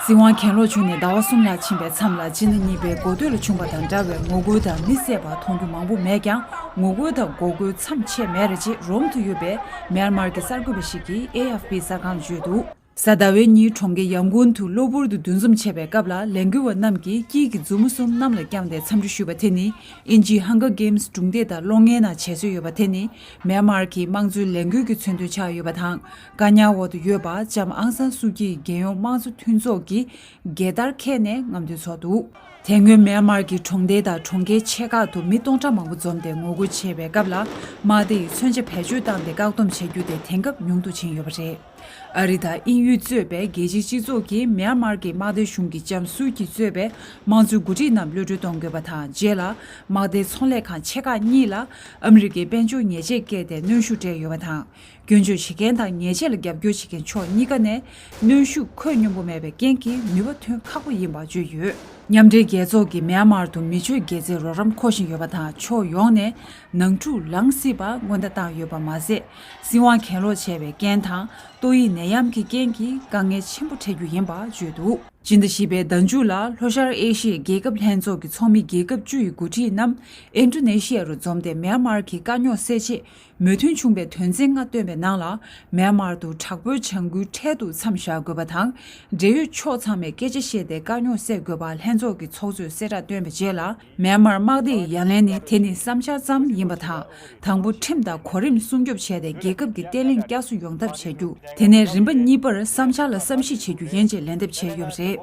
སྲིད་དབང་གྱེན་ལོག་བྱུང་ནས་ཟླ་བ་གསུམ་ལྷག་ཕྱིན་པའི་མཚམས་ལ། སྤྱི་ཟླ་གཉིས་པའི་འགོ་སྟོད་ལ་བྱུང་བ་དང་འདྲ་བའི་ངོ་རྒོལ་དང་མི་བསད་པ་མཐོང་རྒྱུ་མང་པོ་མེད་ཀྱང་། ངོ་རྒོལ་དང་འགོག་རྒོལ་མཚམས་ཆད་མེད་རེད་ཅེས། རོམ་དུ་ཡོད་པའི་མེན་མར་གྱི་གསར་འགོད་པ་ཞིག་གིས་ཨེ་ཨེཕ་པི་གསར་ཁང་ལ་བརྗོད་འདུག། གཟའ་ཟླ་བའི་ཉིན་གྲོང་ཁྱེར་ཡང་ཀུན་དུ་གློ་བུར་དུ་འདུ་འཛོམས་བྱས་པའི་སྐབས་ལ། ལས་འགུལ་བ་རྣམས་ཀྱིས་དཀྱིལ་གྱི་མཛུབ་མོ་གསུམ་གནམ་ལ་བརྐྱངས་ཏེ་འཚམས་འདྲི་ཞུས་པ་དེ་ནི། དབྱིན་ཇིའི་ཧང་གར་གེམ་སྒྲུང་སྡེ་དང་གློག་བརྙན་ནང་བྱས་སྲོལ་ཡོད་པ་དེ་ནི། མེན་མར་གྱི་དམངས་གཙོའི་ལས་འགུལ་གྱི་མཚོན་དོན་ཆགས་ཡོད་པ་དང་། བཀག་ཉར་འོག་ཏུ་ཡོད་པ་ལྕམ་ཨང་སན་སུའུ་ཀྱིའི་རྒྱལ་ཡོངས་དམངས་གཙོ་མཐུན་ཚོགས་ཀྱི་རྒྱལ་དར་འཁྱེར་ནས་རྔམ་སྟོན་ཚོགས་འདུག། དེ་སྔོན་མེན་མར་གྱི་གྲོང་སྡེ་དང་གྲོང་ཁྱེར་ཆེ་ཁག་ཏུ་མི་སྟོང་ཕྲག་མང་པོ་འཛོམས་ཏེ་ངོ་རྒོལ་བྱས་པའི་སྐབས་ལ། དམག་སྡེ་ཡིས་མཚོན་ཆ་བེད་སྤྱོད་བཏང་སྟེ་བཀག་སྡོམ་བྱ་རྒྱུ་དེ་དེང་སྐབས་ཉུང་དུ་ཕྱིན་ཡོད་པ་རེད། ཨ་རི་དང་དབྱིན་ཡུལ་གཙོས་པའི་རྒྱལ་སྤྱིའི་སྤྱི་ཚོགས་ཀྱིས་མེན་མར་གྱི་དམག་སྡེ་གཞུང་གིས་ལྕམ་སུའུ་ཀྱི་གཙོས་པའི་དམངས་གཙོའི་འགོ་ཁྲིད་རྣམས་གློད་གྲོལ་གཏོང་དགོས་པ་དང་། རྗེས་ལ་དམག་སྡེའི་ཚོང་ལས་ཁང་ཆེ་ཁག་གཉིས་ལ་ཨ་མི་རི་ཀའི་དཔལ་འབྱོར་ཉེས་ཆད་བཀལ་ཏེ་གནོན་ཤུགས་སྤྲད་ཡོད་པ་དང་། སྐྱོན་བརྗོད་བྱེད་མཁན་དང་ཉེས་ཆད་ལ་རྒྱབ་སྐྱོར་བྱེད་མཁན་ཕྱོགས་གཉིས་ཀ་ནས་གནོན་ཤུགས་ཁོད་སྙོམས་པོ་མེད་པའི་རྐྱེན་གྱིས་ནུས་པ་ཐོན་ཁག་པོ་ཡིན་པ་བརྗོད་ཡོད། མཉམ་འབྲེལ་རྒྱལ་ཚོགས་ཀྱིས་མེན་མར་དུ་མི་ཆོས་དགེ་རྩའི་རོགས་རམ་མཁོ་བཞིན་ཡོད་པ་དང་། ཕྱོགས་ཡོངས་ནས་ནང་འཁྲུག་ལངས་སྲིད་པ་སྔོན་བརྡ་བཏང་ཡོད་པ་མ་ཟད། སྲིད་དབང་གྱེན་ལོག་བྱས་པའི་རྐྱེན་དང་། ཏོག་དབྱིབས་ནད་ཡམས་ཀྱི་རྐྱེན་གྱིས་དཀའ་ངལ་ཆེན་པོ་འཕྲད་རྒྱུ་ཡིན་པ་བརྗོད་འདུག། སྤྱི་ཟླ་བཞི་པའི་ཟླ་མཇུག་ལ་ལྷོ་ཤར་ཨེ་ཤི་ཡའི་རྒྱལ་ཁབ་ལྷན་ཚོགས་ཀྱི་ཚོགས་མི་རྒྱལ་ཁབ་བཅུ་ཡི་འགོ་ཁྲིད་རྣམས་ཨིན་ཌོ་ནེ་ཤི་ཡ་རུ་འཛོམས་ཏེ། མེན་མར་གྱི་དཀའ་རྙོག་སེལ་ཆེད་མོས་མཐུན་བྱུང་བའི་དོན་ཚན་ལྔ་བཏོན་པའི་ནང་ལ། མེན་མར་དུ་དྲག་པོའི་བྱ་འགུལ་འཕྲལ་དུ་མཚམས་བཞག་དགོས་པ་དང་། འབྲེལ་ཡོད་ཕྱོགས་ཚང་མས་སྐད་ཆ་བཤད་དེ་དཀའ་རྙོག་སེལ་དགོས་པ་ལྷན་ཚོགས་ཀྱི་ཚོགས་གཙོས་གསལ་བསྒྲགས་བཏོན་པའི་རྗེས་ལ། མེན་མར་དམག་སྡེ་ཡི་ཡ་ལན་ནི་དེ་ནི་བསམ་འཆར་ཙམ་ཡིན་པ་དང་། དང་པོ་ཁྲིམས་དང་གོ་རིམ་སྲུང་སྐྱོབ་བྱས་ཏེ། རྒྱལ་ཁབ་ཀྱི་བརྟན་ལྷིང་བསྐྱར་གསོ་ཡོང་ཐབས་བྱ་རྒྱུ། དེ་ནས་རིམ་པ་གཉིས་པར་བསམ་འཆར་ལ་བསམ་གཞིག་བྱེད་རྒྱུ་ཡིན་ཅེས་ལན་འདེབས་བྱས་ཡོད་པ་རེད།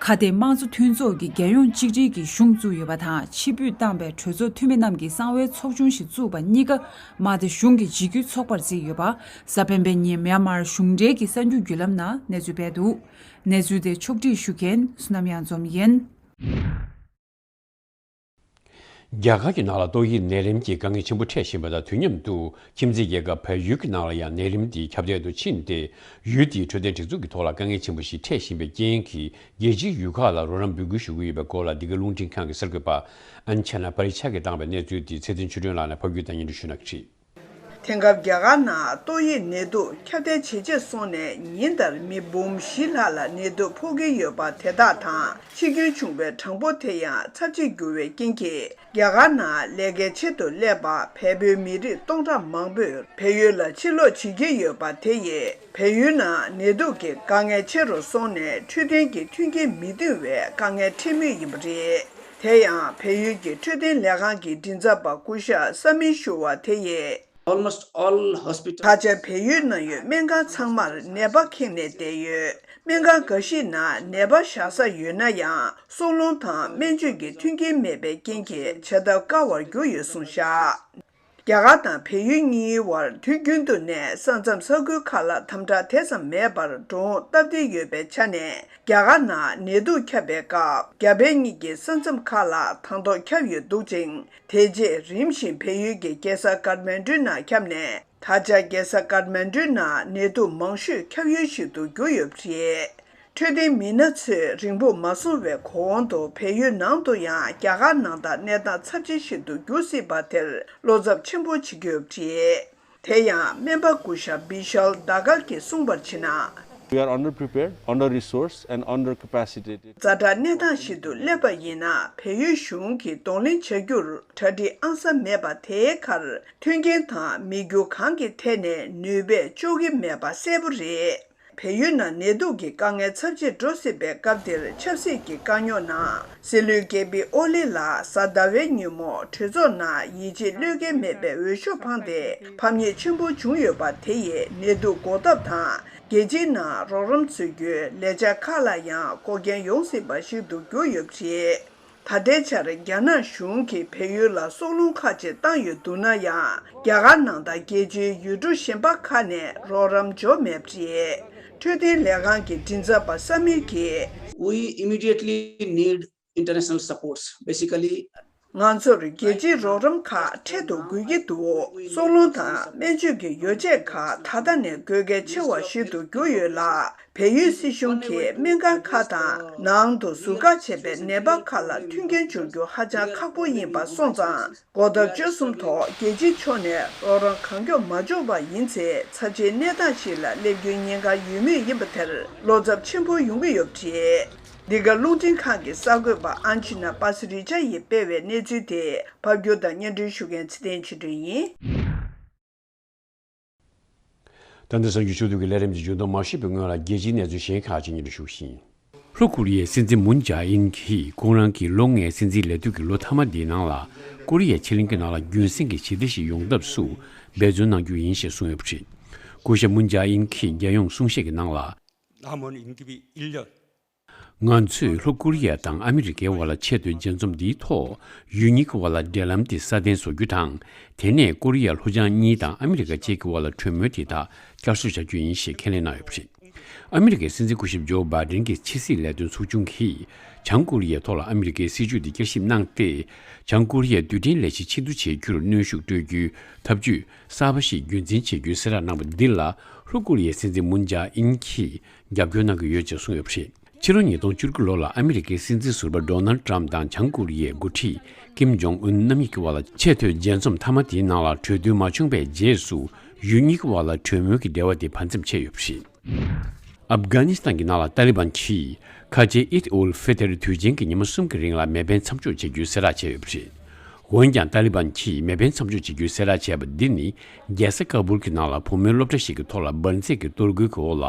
ཁ་གཏད་དམངས་གཙོ་མཐུན་ཚོགས་ཀྱིས་རྒྱལ་ཡོངས་གཅིག་སྒྲིལ་གྱི་གཞུང་བཙུགས་ཡོད་པ་དང་། ཕྱིར་འབུད་བཏང་བའི་གྲོས་ཚོགས་འཐུས་མི་རྣམས་ཀྱི་གསང་བའི་ཚོགས་ཆུང་ཞིག་བཙུགས་པ་གཉིས་ཀ་དམག་སྡེ་གཞུང་གིས་འཇིགས་སྐུལ་ཚོགས་པར་བརྩིས་ཡོད་པ། གཟའ་སྤེན་པའི་ཉིན་མེན་མར་གཞུང་འབྲེལ་གྱི་གསར་འགྱུར་བརྒྱུད་ལམ་ནང་གནས་ཚུལ་སྤེལ་འདུག། གནས་ཚུལ་དེ་ཕྱོགས་སྒྲིག་ཞུ་མཁན་བསོད་ནམས་གཡང་འཛོམས་ཡིན། རྒྱ་གར་གྱི་ནང་ལ་ཏོག་དབྱིབས་ནད་རིམས་ཀྱི་དཀའ་ངལ་ཆེན་པོ་འཕྲད་བཞིན་པ་དང་། དུས་མཉམ་དུ་ཁྱིམ་མཚེས་རྒྱལ་ཁབ་བལ་ཡུལ་གྱི་ནང་ལ་ཡང་ནད་རིམས་དེ་ཁྱབ་གདལ་དུ་ཕྱིན་ཏེ། ཡུལ་དེའི་འཕྲོད་བསྟེན་སྒྲིག་འཛུགས་ཀྱི་ཐོག་ལ་དཀའ་ངལ་ཆེན་པོ་ཞིག་འཕྲད་བཞིན་པའི་རྐྱེན་གྱིས། རྒྱལ་སྤྱིའི་ཡུལ་ཁག་ལ་རོགས་རམ་འབོད་སྐུལ་ཞུ་གི་ཡོད་པའི་སྐོར་ལ། འདི་ག་རླུང་འཕྲིན་ཁང་གི་གསར་འགོད་པ་ཨན་ཆ་ན་པ་རི་ཆ་གིས་བཏང་བའི་གནས་ཚུལ་དེ་ཚེ་བརྟན་ཆོས་སྒྲོན་ལགས་ནས་ཕབ་སྒྱུར་དང་སྙན་སྒྲོན་ཞུ་གནང་གི་རེད། དེང་སྐབས་རྒྱ་གར་ནང་ཏོག་དབྱིབས་ནད་དུག་ཁྱབ་གདལ་ཇེ་ཆེར་སོང་ནས། ཉིན་ལྟར་མི་འབུམ་བཞི་ལྷག་ལ་ནད་དུག་ཕོག་གི་ཡོད་པ་དེ་དག་དང་། འཆི་སྐྱོན་བྱུང་བའི་གྲངས་འབོར་དེ་ཡང་ཚབས་ཆེར་འགྱུར་བའི་རྐྱེན་གྱིས། རྒྱ་གར་ནང་ལས་ཀའི་ཆེད་དུ་སླེབས་པ་བལ་པོའི་མི་རིགས་སྟོང་ཕྲག་མང་པོས་བལ་ཡུལ་ལ་ཕྱིར་ལོག་བྱེད་ཀྱི་ཡོད་པ་དེ་ཡིས། བལ་ཡུལ་ནང་ནད་དུག་གི་དཀའ་ངལ་ཆེ་རུ་སོང་ནས། འཕྲོད་བསྟེན་གྱི་མཐུན་རྐྱེན་མི་འདང་བའི་དཀའ་ངལ་འཕྲད་མུས་ཡིན་པ་རེད། དེ་ཡང་བལ་ཡུལ་གྱི་འཕྲོད་བསྟེན་ལས་ཁང་གི་མགྲིན་ཚབ་པ་སྐུ་ཞབས་ས་མི་ཤུ་བ་དེ་ཡིས། Almost all hospital. ད་ཆ་བལ་ཡུལ་ནང་ཡོད་སྨན་ཁང་ཚང་མར་ནད་པ་ཁེངས་ནས་བསྡད་ཡོད། སྨན་ཁང་འགའ་ཞིག་ནང་ནད་པ་བཞག་ས་ཡོད་ན་ཡང་། སྲོག་རླུང་དང་སྨན་བཅོས་ཀྱི་མཐུན་རྐྱེན་མེད་པའི་རྐྱེན་གྱིས། བྱ་ཐབས་དཀའ་བར་གྱུར་ཡོད་གསུངས་བཞག། རྒྱ་གར་དང་བལ་ཡུལ་གཉིས་དབར་དུས་རྒྱུན་དུ་ནས་ས་མཚམས་ས་ཁུལ་ཁག་ལ་དམ་དྲག་དེ་ཙམ་མེད་པར་འགྲོ་འོང་སྟབས་བདེ་ཡོད་པའི་ཆ་ནས། རྒྱ་གར་ནང་ནད་དུག་ཁྱབ་པའི་སྐབས། རྒྱ་བལ་གཉིས་ཀྱི་ས་མཚམས་ཁག་ལ་དང་ཐོག་ཁྱབ་ཡོད་འདུག་ཅིང་། དེ་རྗེས་རིམ་བཞིན་བལ་ཡུལ་གྱི་རྒྱལ་ས་ཀཏ་མན་ཌུའི་ནང་ཁྱབ་ནས། ད་ཆ་རྒྱལ་ས་ཀཏ་མན་ཌུའི་ནང་ནད་དུག་མང་ཤོས་ཁྱབ་ཡུལ་ཞིག་ཏུ་གྱུར་ཡོད་པ་རེད། འཕྲོད་བསྟེན་མི་སྣ་ཚོས་རིང་པོ་མ་སོང་བའི་གོང་དུ་བལ་ཡུལ་ནང་དུ་ཡང་རྒྱ་གར་ནང་ལྟར་གནས་སྟངས་ཚབས་ཆེ་ཞིག་ཏུ་འགྱུར་སྲིད་པ་དེར་བློ་འཚབ་ཆེན་པོ་བྱེད་ཀྱི་ཡོད་པ་རེད། དེ་ཡང་སྨན་པ་སྐུ་ཞབས་བི་ཤལ་དཱ་གལ་གྱིས་གསུངས་པར་བྱས་ན། We are underprepared, under-resourced and under-capacitated. ཛ་དྲག་གནས་སྟངས་ཤིག་ཏུ་སླེབས་པ་ཡིན་ན། བལ་ཡུལ་གཞུང་གིས་གདོང་ལེན་བྱ་རྒྱུར་གྲ་སྒྲིག་ཨང་གསར་མེད་པ་དེའི་ཁར། མཐུན་རྐྱེན་དང་མི་འགྱུར་གང་གི་ཐད་ནས་ནུས་པས་གཅོག་གི་མེད་པ་གསལ་པོ་རེད། བལ་ཡུལ་ནང་ནད་དུག་གི་དཀའ་ངལ་ཚབས་ཆེར་འགྲོ་སྲིད་པའི་སྐབས་འདིར། ཆབ་སྲིད་ཀྱི་དཀའ་རྙོག་ནང་སྲིད་བློན་ཀེ་པི་ཨོ་ལི་ལགས་གཟའ་ཟླ་བའི་ཉིན་མོ་གྲོས་ཚོགས་ནང་ཡིད་ཆེས་བློས་འགེལ་མེད་པའི་འོས་ཤོག་འཕངས་ཏེ། ཕམ་ཉེས་ཆེན་པོ་བྱུང་ཡོད་པ་དེ་ཡིས་ནད་དུག་འགོག་ཐབས་དང་། རྒྱལ་སྤྱིའི་ནང་རོགས་རམ་འཚོལ་རྒྱུའི་ལས་འཆར་ཁག་ལ་ཡང་འགོག་རྐྱེན་ཡོང་སྲིད་པ་ཞིག་ཏུ་གྱུར་ཡོད་པ་རེད། ད་ལྟའི་ཆར་རྒྱ་ནག་གཞུང་གིས་བལ་ཡུལ་ལ་སྲོག་རླུང་ཁག་ཅིག་བཏང་ཡོད་འདུག་ན་ཡང་། རྒྱ་གར་ནང་དང་རྒྱལ་སྤྱིའི་ཡུལ་གྲུ་གཞན་པ་ཁག་ནས་རོགས་རམ་འབྱོར་མེད་པ་རེད། འཕྲོད་བསྟེན་ལས་ཁང་གི་མགྲིན་ཚབ་པ་ས་མིར་གྱིས། We immediately need international supports. Basically, ང་ཚོར་རྒྱལ་སྤྱིའི་རོགས་རམ་ཁག་འཕྲལ་དུ་དགོས་ཀྱི་འདུག་སྲོག་རླུང་དང་སྨན་བཅོས་ཀྱི་ཡོ་བྱད་ཁག་ད་ལྟ་ནས་དགོས་གལ་ཆེ་བ་ཞིག་ཏུ་གྱུར་ཡོད་ལ། བལ་ཡུལ་སྲིད་གཞུང་གིས་སྨན་ཁང་ཁག་དང་ནང་དུ་ཟུར་བཀག་བྱས་པའི་ནད་པ་ཁག་ལ་མཐུན་རྐྱེན་སྦྱོར་རྒྱུ་ཧ་ཅང་ཁག་པོ་ཡིན་པ་སོང་ཙང་། འགོ་ཐབས་བཅུ་གསུམ་ཐོག་རྒྱལ་སྤྱིའི་ཕྱོགས་ནས་རོགས་རམ་གང་མགྱོགས་མ་འབྱོར་བ་ཡིན་ཚེ། ཚབས་ཆེའི་གནས་སྟངས་ཤིག་ལ་སླེབས་རྒྱུའི་ཉེན་ཁ་ཡོད་མུས་ཡིན་པ་དེར་བློ་འཚབ་ཆེན་པོ་ཡོང་གི་ཡོད་པ་རེད། འདི་ག་རླུང་འཕྲིན་ཁང་གི་གསར་འགོད་པ་ཨན་ཅི་ན་པ་སི་རི་ཅ་ཡིས་སྤེལ་བའི་གནས་ཚུལ་དེ། ཕབ་སྒྱུར་དང་སྙན་སྒྲོན་ཞུ་མཁན་ཚེ་བརྟན་ཆོས་སྒྲོན་ཡིན། ད་ལྟ་གསར་འགྱུར་ཕྱོགས་བསྡུས་ཀྱི་ལས་རིམ་གྱི་མཇུག་སྡོམ་མ་ཞུས་པའི་སྔོན་ལ། རྒྱལ་སྤྱིའི་གནས་ཚུལ་གཞན་ཁག་ཅིག་སྙན་སྒྲོན་ཞུ་བཞིན། ལྷོ་ཀོ་རི་ཡའི་སྲིད་འཛིན་མུན་ཇཱ་ཨིན་གྱིས་ཁོང་རང་གི་ལོ་ལྔའི་སྲིད་འཛིན་ལས་དུས་ཀྱི་ལོ་མཐའ་མ་འདིའི་ནང་ལ། ཀོ་རི་ཡའི་ཕྱེད་གླིང་གི་ནང་ལ་རྒྱུན་སྲིང་གི་ཞི་བདེ་ཞིག་ཡོང་ཐབས་སུ་འབད་བརྩོན་གནང་རྒྱུ་ཡིན་ཞེས་གསུངས་ཡོད་པ་རེད། སྐུ་ཞབས་མུན་ཇཱ་ཨིན་གྱིས་རྒྱལ་ཡོངས་གསུང་བཤད་ཀྱི་ནང་ལ། 남은 임기비 일 년. ང་ཚོས་ལྷོ་ཀོ་རི་ཡ་དང་ཨ་མི་རི་ཀའི་དབར་ལ་ཆེས་མཐོའི་མཇལ་འཛོམས་འདིའི་ཐོག་ཡུལ་གཉིས་ཀྱི་དབར་ལ་འབྲེལ་ལམ་དེ་སྲ་བརྟན་བཟོ་རྒྱུ་དང་། དེ་ནས་ཀོ་རི་ཡ་ལྷོ་བྱང་གཉིས་དང་ཨ་མི་རི་ཀ་བཅས་ཀྱི་དབར་ལ་གྲོས་མོལ་དེ་དག་བསྐྱར་གསོ་བྱ་རྒྱུ་ཡིན་ཞེས་ཁས་ལེན་གནང་ཡོད་པ་རེད། ཨ་མི་རི་ཀའི་སྲིད་འཛིན་སྐུ་ཞབས་ཇོ་བྷའི་ཌེན་གྱི་ཕྱི་སྲིད་ལས་དོན་ཚོགས་ཆུང་གིས་བྱང་ཀོ་རི་ཡའི་ཐོག་ལ་ཨ་མི་རི་ཀའི་སྲིད་ཇུས་དེ་བསྐྱར་ཞིབ་གནང་སྟེ། བྱང་ཀོ་རི་ཡའི་རྡུལ་ཕྲན་ལས་གཞི་ཕྱིར་བསྡུ་བྱེད་རྒྱུར་གནོན་ཤུགས་སྤྲོད་རྒྱུའི་ཐབས་ཇུས་གསར་པ་ཞིག་རྒྱུན་འཛིན་བྱེད་རྒྱུའི་གསལ་བསྒྲགས་གནང་བ་འདི་ལ། ལྷོ་ཀོ་རི་ཡའི་སྲིད་འཛིན་མུན་ཇཱ་ཨིན་གྱིས་རྒྱབ་སྐྱོར་གནང་གི་ཡོད་ཅེས་གསུངས་ཡོད་པ་རེད། ཕྱི་ལོ་ཉིས་སྟོང་བཅུ་དགུ་ལོ་ལ་ཨ་མི་རི་ཀའི་སྲིད་འཛིན་ཟུར་པ་ཌོ་ནལ་ཌི་ཊརམ་དང་བྱང་ཀོ་རི་ཡའི་འགོ་ཁྲིད་ཀིམ་ཇོང་ཨུན་རྣམ་གཉིས་ཀྱི་དབར་ལ་ཆེས་མཐོའི་མཇལ་འཛོམས་མཐའ་མ་དེའི་ནང་ལ་གྲོས་མཐུན་མ་བྱུང་བའི་རྗེས་སུ། ཡུལ་གཉིས་ཀྱི་དབར་ལ་གྲོས་མོལ་གྱི་འབྲེལ་བ་དེ་བར་མཚམས་ཆད་ཡོད་པ་རེད། ཨབ་གྷ་ནི་སི་ཐན་གྱི་ནང་ལ་ཏཱ་ལི་བན་གྱིས་ཁ་ཆེའི་ཨིད་ཨུལ་ཧྥི་ཏར་དུས་ཆེན་གྱི་ཉི་མ་གསུམ་གྱི་རིང་ལ་མེ་འཕེན་མཚམས་འཇོག་བྱེད་རྒྱུའི་གསལ་བསྒྲགས་བྱས་ཡོད་པ་རེད། འོན་ཀྱང་ཏཱ་ལི་བན་གྱིས་མེ་འཕེན་མཚམས་འཇོག་བྱེད་རྒྱུའི་གསལ་བསྒྲགས་བྱས་པ་འདི་ནི། རྒྱལ་ས་ཀ་བུལ་གྱི་ནང་ལ་བུ་མོའི་སློབ་གྲྭ་ཞིག་གི་ཐོག་ལ་འབར་རྫས་ཀྱི་གཏོར་རྒོལ་གྱི་འོག་ལ་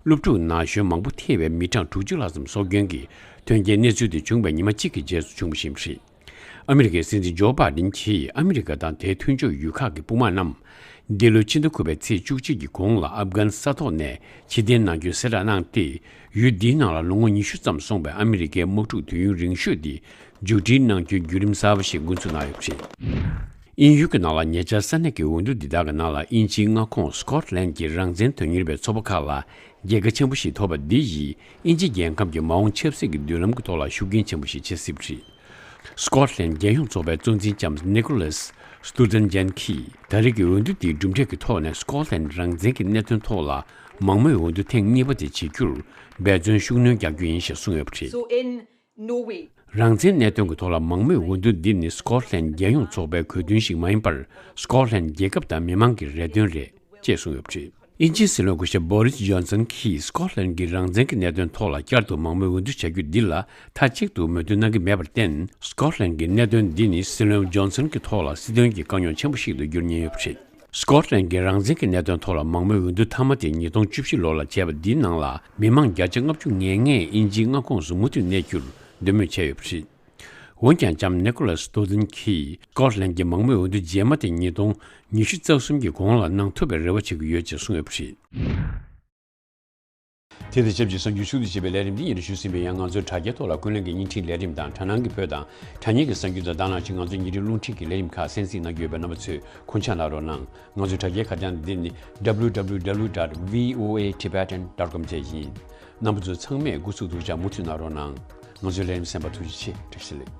སློབ་ཕྲུག་ན་གཞོན་མང་པོ་ཐེ་བའི་མི་གྲངས་དྲུག་ཅུ་ལྷག་ཙམ་སྲོག་སྐྱོན་གྱི་དོན་རྐྱེན་གནས་ཚུལ་དེ་བྱུང་བའི་ཉི་མ་གཅིག་གི་རྗེས་སུ་བྱུང་བ་ཞིག་རེད། ཨ་མི་རི་ཀའི་སྲིད་འཛིན་ཇོ་བྷའི་ཌེན་གྱིས་ཨ་མི་རི་ཀ་དང་དེའི་མཐུན་ཕྱོགས་ཡུལ་ཁག་གི་དཔུང་དམག་རྣམས། འདི་ལོའི་ཕྱི་ཟླ་དགུ་པའི་ཚེས་བཅུ་གཅིག་གི་གོང་ལ་ཨབ་གྷན་ས་ཐོག་ནས་ཕྱིར་འཐེན་གནང་རྒྱུའི་གསལ་བསྒྲགས་གནང་སྟེ། ཡུལ་འདིའི་ནང་ལ་ལོ་ངོ་ཉི་ཤུ་ཙམ་སོང་བའི་ཨ་མི་རི་ཀའི་དམག་འཁྲུག་དུས་ཡུན་རིང་ཤོས་འདི་མཇུག་སྒྲིལ་གནང་རྒྱུའི་བརྒྱུད་རིམ་གསར་པ་ཞིག་འགོ་འཛུགས་གནང་ཡོད་པ་རེད། དབྱིན་ཡུལ་གྱི་ནང་ལ་ཉེ་ཆར་ས་གནས་ཀྱི་འོས་བསྡུ་འདི་དག་གི་ནང་ལ་དབྱིན་ཇིའི་མངའ་ཁོངས་སི་ཀོ་ཊི་ལན་གྱི་རང་བཙན་དོན་གཉེར་བའི་ཚོགས་པ་ཁག་ལ་རྒྱལ་ཁ་ཆེན་པོ་ཞིག་ཐོབ་པ་འདི་ཡིས་དབྱིན་ཇི་རྒྱལ་ཁམས་ཀྱི་མ་འོངས་ཆབ་སྲིད་ཀྱི་མདུན་ལམ་གྱི་ཐོག་ལ་ཤུགས་རྐྱེན་ཆེན་པོ་ཞིག་བྱེད་སྲིད་པ་རེད། སི་ཀོ་ཊི་ལན་རྒྱལ་ཡོངས་ཚོགས་པའི་གཙོ་འཛིན་ལྕམ་ནི་ཀོ་ལེ་སི་སྟུར་ཏན་ཇན་གྱིས་ད་རེས་ཀྱི་འོས་བསྡུ་འདིའི་གྲུབ་འབྲས་ཀྱི་ཐོག་ནས་སི་ཀོ་ཊི་ལན་རང་བཙན་གྱི་གནད་དོན་ཐོག་ལ་མང་མོས་འོས་བསྡུ་ཐེངས་གཉིས་པ་དེ་བྱེད་རྒྱུར་འབད་བརྩོན་ཤུགས་སྣོན་རྒྱག་རྒྱུ་ཡིན་ཞེས་གསུངས་ཡོད་པ་རེད། So in Norway, རང་བཙན་གནད་དོན་གྱི་ཐོག་ལ་མང་མོས་འོས་བསྡུ་འདི་ནི་སི་ཀོ་ཊི་ལན་རྒྱལ་ཡོངས་ཚོགས་པའི་གོ་དོན་ཞིག་མ་ཡིན་པར། སི་ཀོ་ཊི་ལན་རྒྱལ་ཁབ་དང་མི་མང་གི་རེ་འདུན་རེད། ཅེས་གསུངས་ཡོད་པ་རེད། དབྱིན་ཇིའི་སྲིད་བློན་སྐུ་ཞབས་བོ་རིས་ཇོན་སན་གྱིས་སི་ཀོ་ཊི་ལན་གྱི་རང་བཙན་གྱི་གནད་དོན་ཐོག་ལ་བསྐྱར་དུ་མང་མོས་འོས་བསྡུ་བྱ་རྒྱུ་འདི་ལ་མཐའ་གཅིག་ཏུ་མོས་མཐུན་གནང་གི་མེད་པར་བརྟེན། སི་ཀོ་ཊི་ལན་གྱི་གནད་དོན་འདི་ནི་སྲིད་བློན་ཇོན་སན་གྱི་ཐོག་ལ་སྲིད་དོན་གྱི་དཀའ་རྙོག་ཆེན་པོ་ཞིག་ཏུ་འགྱུར་ཉེན་ཡོད་པ་རེད། སི་ཀོ་ཊི་ལན་གྱི་རང་བཙན་གྱི་གནད་དོན་ཐོག་ལ་མང་མོས་འོས་བསྡུ་མཐའ་མ་དེ་ཉིས་སྟོང་བཅུ་བཞི་ལོ་ལ་བྱས་པ་འདིའི་ནང་ལ་མི་མང་བརྒྱ་ཆ་ལྔ་བཅུ་ང་ལྔས་དབྱིན་ཇིའི་མངའ་ཁོངས་སུ་མུ་མཐུད་གནས་རྒྱུར་འདོད་མོས་བྱས་ཡོད་པ་རེད། འོན་ཀྱང་ལྕམ་ནི་ཀོ་ལ་སི་སྟོ་ཏན་གྱིས་སི་ཀོ་ཊི་ལན་གྱི་མང་མོས་འོས་བསྡུ་རྗེས་མ་དེ་ཉིས་སྟོང་ཉི་ཤུ་རྩ་གསུམ་གྱི་གོང་ལ་གནང་ཐུབ་པའི་རེ་བ་བྱེད་ཀྱི་ཡོད་ཅེས་གསུངས་ཡོད་པ་རེད། དེ་དང་ཆབས་ཅིག་གསར་འགྱུར་ཤུགས་ཆེ་བའི་ལས་རིམ་འདི་ཉིད་ཞུས་ཟིན་པའི། ཡང་ང་ཚོའི་དྲ་རྒྱའི་ཐོག་ལ་ཀུན་གླེང་གི་བརྙན་འཕྲིན་ལས་རིམ་དང་དྲ་སྣང་གི་བོད་དང་དྲ་བརྙན་གྱི་གསར་འགྱུར་དང་དང་བླངས་ཀྱིས་ང་ཚོའི་ཉིན་རེའི་རླུང་འཕྲིན་གྱི་ལས་རིམ་ཁག་གསན་གཟིགས་གནང་རྒྱུ་ཡོད་པས། རྣམ་པ་ཚོས་དགོངས་འཇགས་གནང་རོགས་གནང་། ང་ཚོའི་དྲ་རྒྱའི་ཁ་བྱང་འདི་ནི་W W W dot V O A Tibetan dot com བཅས་ཡིན། རྣམ་པ་ཚོ་ཚང་མས་སྐུ་གཟུགས་སྡུག་ཅག་མུ་མཐུད་གནང་རོགས་གནང་། ང་ཚོའི་ལས་རིམ་གསན་པར་ཐུགས་རྗེ་ཆེ། བཀྲ་ཤིས་བདེ་ལེགས།